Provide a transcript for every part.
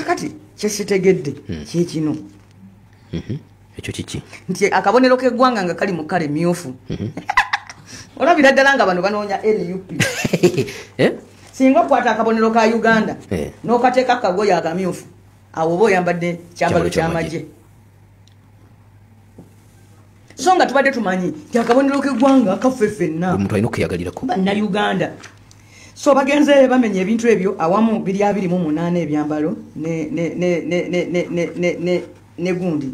Kakati kyesitegedde kyekino. Ekyo kiki? Nti akabonero k'eggwanga nga kali mu kale myufu. Olabira ddala nga bano banoonya NUP. Singa okwata akabonero ka Uganda n'okateeka kagoye akamyufu, awo oba oyambadde kyambalo ky'amagye. So nga tubadde tumanyi nti akabonero k'eggwanga kaffe ffenna, omuntu alina okuyagalirako bannayuganda. So bagenze bamenya ebintu ebyo awamu biri 28 ebyambalo ne gundi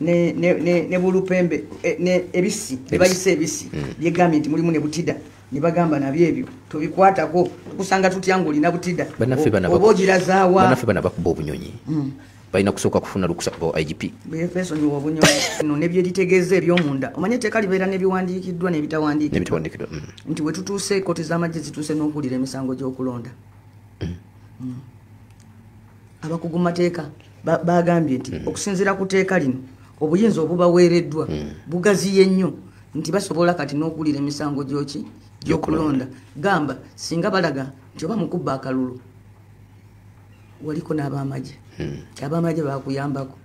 ne bulupembe ne ebisi bayise ebisi byegambye nti mulimu ne butida, ne bagamba nabyo ebyo tobikwatako, kusanga tutya ng'olina butida oba ogirazaawa. Bannaffe bana bakuba obunyonyi, balina kusooka kufuna lukusa kuba IGP. Besonyiwa obunyonyi no nebyeritegeeza ebyomunda. Omanye etteeka libeera n'ebiwandiikiddwa n'ebitawandiikiddwa, nti we tutuuse ekkooti z'amagye zituuse n'okuwulira emisango gy'okulonda. Abakugu mu mateeka bagambye nti okusinziira ku tteeka lino obuyinza obubaweereddwa bugaziye nnyo nti basobola kati n'okuwulira emisango gy'oki gy'okulonda. Gamba singa balaga nti oba mukubba akalulu waliko n'abamagye, abamagye bakuyambako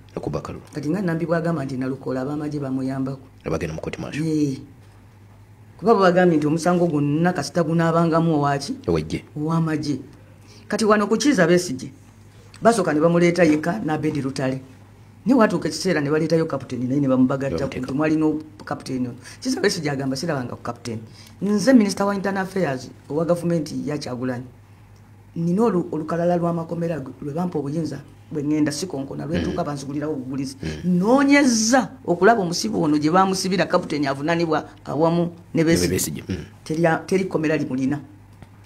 kati nga Nambi bwagamba nti Nalukola abamagye bamuyambako abagenda mu kooti maaso, kuba bwagambye nti omusango gwonna kasita gunaabangamu owaki ow'amagye. Kati wano ku Kiiza Besigye basooka ne bamuleeta yekka n'Abedi Lutale, naye watuuka ekiseera ne baleetayo kapiteeni naye ne bamubagatta nti mwalina kapiteeni ono. Kiiza Besigye agamba sirabanga ku kapiteeni, nze minisita wa internal affairs owa gavumenti ya Kyagulanyi, nina olukalala lw'amakomera lwe bampa obuyinza bwe ŋŋenda sikonkona lwetuuka banzigulirawo obugulizi. Noonyezza okulaba omusibe ono gye bamusibira kapiteeni avunaanibwa awamu ne Besigye, teri kkomera limulina.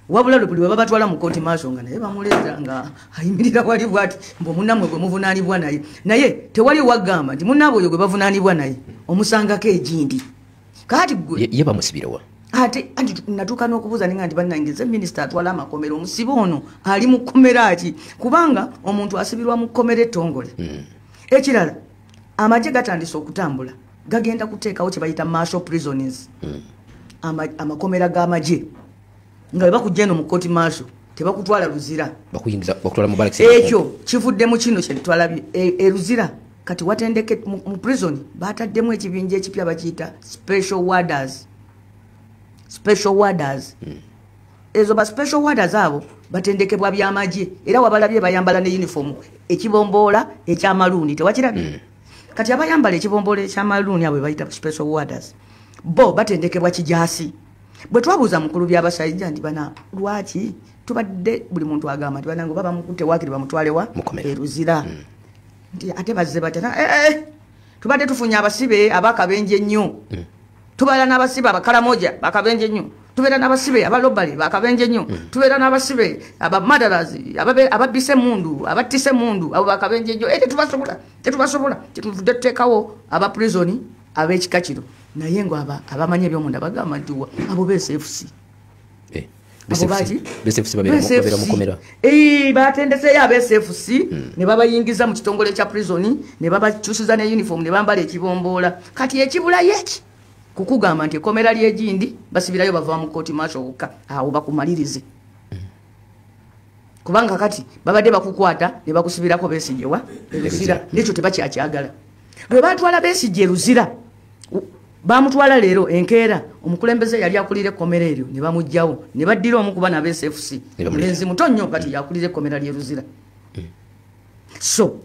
Wabula buli bwe babatwala mu kooti maaso nga naye bamuleeta nga ayimirira wali bwati mbu munnammwe gwe muvunaanibwa naye, naye tewali wagamba nti munnaabwe oyo gwe bavunaanibwa naye omusangako egindi. Kaati gwe ye bamusibirawa? Ate anti natuuka n'okubuuza ninga nti bannange nze minisita atwala amakomera, omusibe ono ali mu kkomera ki? Kubanga omuntu asibirwa mu kkomera ettongole. Ekirala amagye gatandise okutambula, gagenda kuteekawo kye bayita martial prisons, amakomera g'amagye nga bwe bakujja eno mu kooti martial tebakutwala Luzira, bakutwala mu barracks. Ekyo kivudde mu kino kye twalabye e Luzira. Kati watendeke mu prison bataddemu ekibinja ekipya bakiyita special warders. Special warders ezo ba special warders abo batendekebwa byamagye, era wabalabye bayambala ne uniform ekibomboola ekyamaluuni, tewakirabye? Kati abayambala ekibomboola ekyamaluuni abo bayita special warders, bo batendekebwa kijaasi. Bwe twabuuza mukulu by'abasajja nti bana lwaki tubadde buli muntu agamba nti banange baba mukutte waakiri bamutwalewa e Luzira, nti ate bazze batya? Tubadde tufunye abasibe abakabenje ennyo, tubeera n'abasibe abakalamoja bakabenje nnyo, tubeera n'abasibe abalobale bakabenje nnyo, tubeera n'abasibe abamadalazi ababbise emundu abattise emundu abo bakabenje nnyo. Tetubasobola, tetubasobola, tetuvudde tuteekawo aba prison ab'ekika kino. Naye ngo abamanyi ebyomunda bagamba nti abo BSFC batendeseyo aba SFC ne babayingiza mu kitongole kya prison ne babakyusiza ne uniform ne bambala ekibomboola. Kati ekibulayo eki kukugamba nti ekkomera ly'egindi basibirayo bava mu kooti maaso wokka, awo bakumalirize. Kubanga kati babadde bakukwata ne bakusibirako Besigye wa Luzira, nekyo tebakyakyagala. Lwe batwala Besigye Luzira bamutwala leero enkeera omukulembeze yali akulira ekkomera eryo ne bamuggyawo ne baddira omu kuba naba SFC mulenzi muto nnyo kati yakulira ekkomera ly'e Luzira. So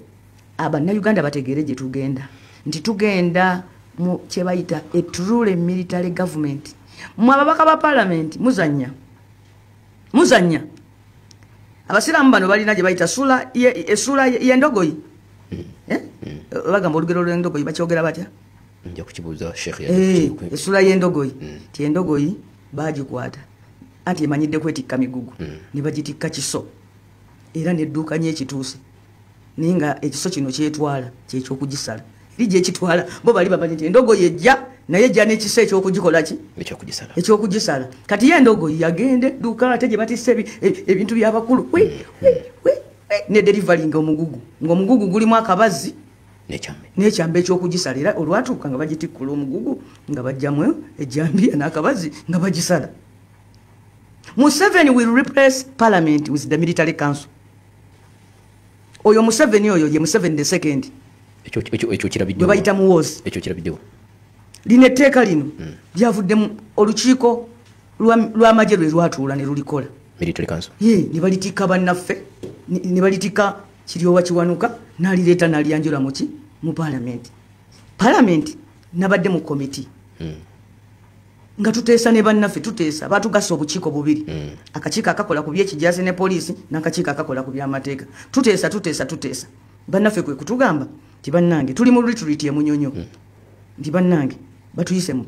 abannayuganda bategeere gye tugenda nti tugenda mu kye bayita a truly military government. Mwe ababaka ba parliament muzannya, muzannya. Abasiraamu bano balina gye bayita essuula y'endogoyi. Bagamba olugero lw'endogoyi bakyogera batya? Nja kukibuuza Sheikh. Essuula y'endogoyi ti endogoyi bagikwata anti emanyidde kwetikka migugu, ne bagitikka kiso era nedduukanya ekituuse, naye nga ekiso kino kyetwala kyekyokugisala eri gyekitwala. Bo bali bamanyi nti endogoyi ejja naye ejja n'ekiso ekyokugikola ki? Ekyokugisala. Kati ye endogoyi yagenda edduuka ate gye batisse ebintu by'abakulu ne derivalinga omugugu, ng'omugugu gulimu akabazi n'ekyambe ekyokugisala, era olwatuuka nga bagitikkula omugugu nga bajjamu ejjambiya n'akabazi nga bagisala. Museveni will replace parliament with the military council. Oyo Museveni, oyo ye Museveni the second. Ekyo kirabiddewo. Gwe bayita Muhoozi. Ekyo kirabiddewo. Lino etteeka lino lyavuddemu olukiiko lw'amagye lwe lwatuula ne lulikola. Military council. Ye, ne balitikka bannaffe, ne balitikka Kiryowa Kiwanuka, n'alireeta n'alyanjula muki mu paalamenti. Paalamenti nabadde mu komiti. Nga tuteesa ne bannaffe, tuteesa batugasa obukiiko bubiri. Akakiiko akakola ku by'ekijaasi ne poliisi n'akakiiko akakola ku by'amateeka. Tuteesa, tuteesa, tuteesa. Bannaffe kwe kutugamba nti bannange tuli mu retreat e Munyonyo. Nti bannange batuyise mu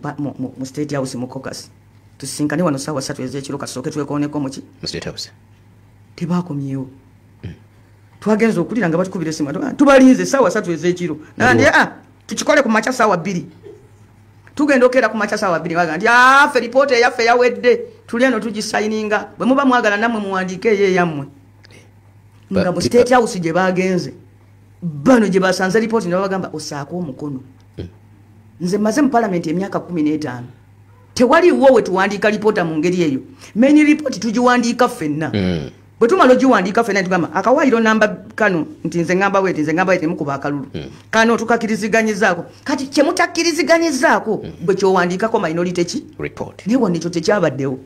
State House mu caucus. Tusisinkane wano ssaawa 3 ez'ekiro kasooke twekooneko muki? Mu State House. Tebakomyewo. Twagenze okulira nga batukubira essimu, tubalinze ssaawa 3 ez'ekiro. Nandi tukikole ku makya ssaawa 2. Tugenda okera ku makya ssaawa 2 baga nti ffe ripoota eyaffe yawedde, tuli eno tugisayininga, bwe muba mwagala nammwe muwandiike eyo eyammwe. Nga mu State House gye bagenze bano gye basanze ripooti ne babagamba osaako omukono. Nze mmaze mu paalamenti emyaka 15. Tewaliwo we tuwandiika ripoota mu ngeri eyo. Main report tugiwandiika ffenna. Bwe tumala ogiwandiika ffenna tugamba akawaayiro namba kano nti nze ngamba bweti, nze ngamba bweti, mukuba akalulu. Kano tukakkiriziganyizaako. Kati kye mutakkiriziganyizaako bwe kyowandiikako minority ki? Report. Naye wano ekyo tekyabaddewo.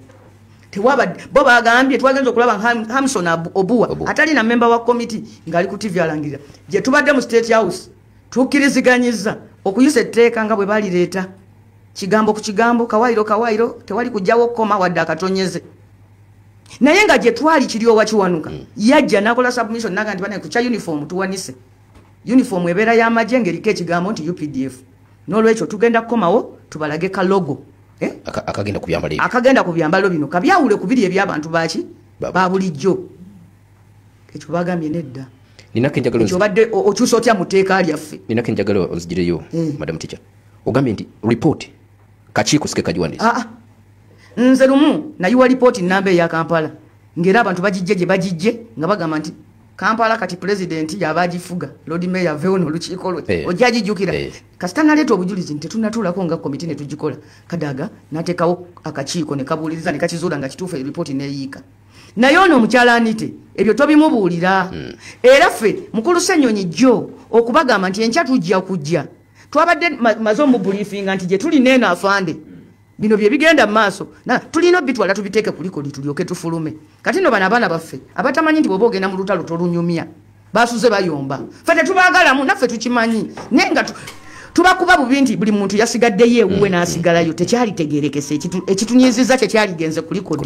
Tewabadde, bo bagambye twagenze okulaba Hamson Obua atali na member wa committee ng'ali ku TV alangirira. Gye tubadde mu State House tukkiriziganyiza okuyisa etteeka nga bwe balireeta. Kigambo ku kigambo, kawaayiro kawaayiro, tewali kujjawo koma wadde akatonyeze. Naye nga gye twali Kiryowa Kiwanuka yajja n'akola submission n'agamba nti bannange ku kya uniform tuwanise. Uniform ebeera y'amagye ng'eriko ekigambo nti UPDF. N'olwekyo tugenda kukomawo tubalage ka logo. Akagenda ku byambalo ebyo. Akagenda ku byambalo bino kabyawule ku biri eby'abantu baaki ba bulijjo. Ekyo bagambye nedda. Ninako enjagalo Ekyo obadde okyusa otya mu tteeka lyaffe? Ninako enjagalo onzigireyo, Madam Teacher. Ogambye nti report kakiiko sike kagiwandiise. Nze lumu nayiwa lipooti nnamba eya Kampala ng'era abantu bagijje gye bagijje nga bagamba nti Kampala kati pulezidenti y'aba agifuga, Lord Mayor aveewo n'olukiiko lwe. Ojja agijjukira. Kasita naleeta obujulizi nti tetunnatuulako nga komiti ne tugikola. Kadaga n'ateekawo akakiiko ne kabuuliriza ne kakizuula nga kituufu eripooti n'eyiika. Naye ono omukyala Anite ebyo tobimubuulira. Era ffe mukulu Ssenyonyi jjo okubagamba nti enkya tujja kujja. Twabadde maze omubuliifinga nti gye tuli n'eno afande. Bino bye bigenda mu maaso. Na tulina obitwala tubiteeke ku likodi tulyoke tufulume. Kati nno bano abaana baffe abatamanyi nti bw'oba ogenda mu lutalo tolunyumya. Basuze bayomba. Ffe tetubaagalamu naffe tukimanyi. Naye nga tubakuba bubi nti buli muntu yasigaddeyo ewuwe n'asigalayo tekyalitegeerekese ekitunyiizizza kyekyaligenze ku likodi.